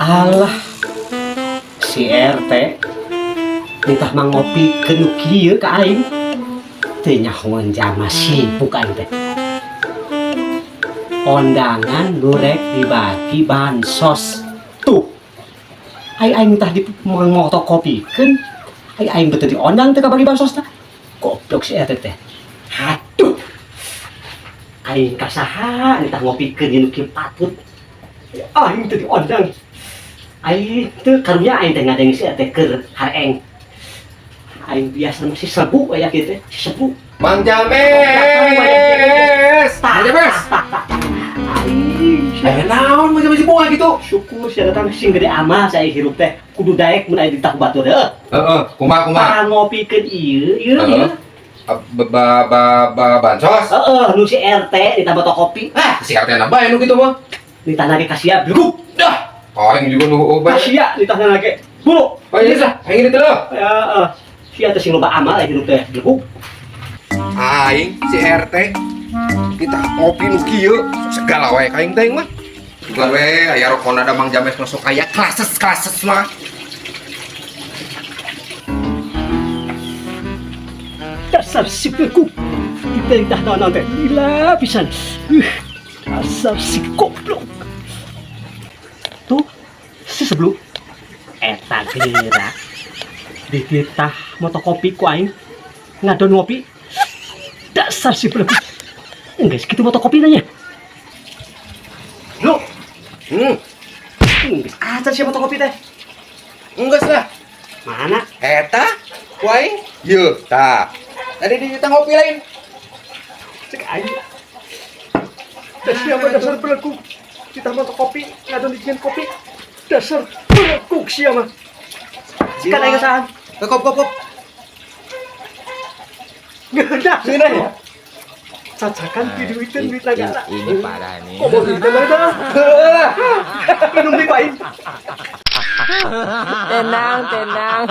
Alah, si RT nitah mang ngopi nu kieu ka aing. Teu nyahoan jama sibuk aing teh. Ondangan nu rek dibagi bansos. Tuh. Ai aing tah di motokopikeun. Ai aing betul diondang teh bagi bansos teh. Goblok si RT teh. Aduh. Aing ka saha nitah ngopikeun nu kieu patut. Aing teh diondang. Aing teu karunya aing teh ngadeng si RT keur hareeng. Aing biasa masih serbu aya kieu teh, si serbu. Mang James. Mang James. Aing Eh, naon Mang James bunga gitu? Syukur sia datang, sing gede amal saya hirup teh. Kudu daek mun aya ditah batur heuh. Heeh, kumaha kumaha? Tah, ngopikeun ieu ieu ieu. Ba ba ba, ba bansos. Heeh, nu si RT ditambah kopi. Ah, si RT na bae nu kitu mah. Nitah lagi ka sia beluguk. Dah. Aing juga nu heueuh bae. Ka sia nitahna lagi. Buru. Oh iya lah, aing itu loh. Heeh. Sia teh sing loba amal hirup teh beluguk. Aing si RT kita ngopi nu kieu segala wae ka aing teh mah. Bukan we aya rokona da Mang James masuk aya klases klases mah. Dasar si beluguk. Diperintah naon teh. Gila pisan. Dasar si goblok. Tuh, si sebelum eta geura dititah motokopi ku aing ngadon ngopi, dasar si belum enggak segitu motokopi nanya lu. Enggak acan si motokopi teh. Enggak lah. Mana? Eta ku aing. Yeuh, tah. Tadi di kita ngopi lain. Cek aing. Dasar siapa, dasar belakuk kita motokopi ngadon dijieun kopi, dasar belakuk siapa sikat aing kesahan. Kop kop kop. Ngeunah. Ngeunah ya? Cacakan diduiteun duit nagara. Ini parah nih. Kok mau duit nagara? Minum di aing. Tenang, tenang.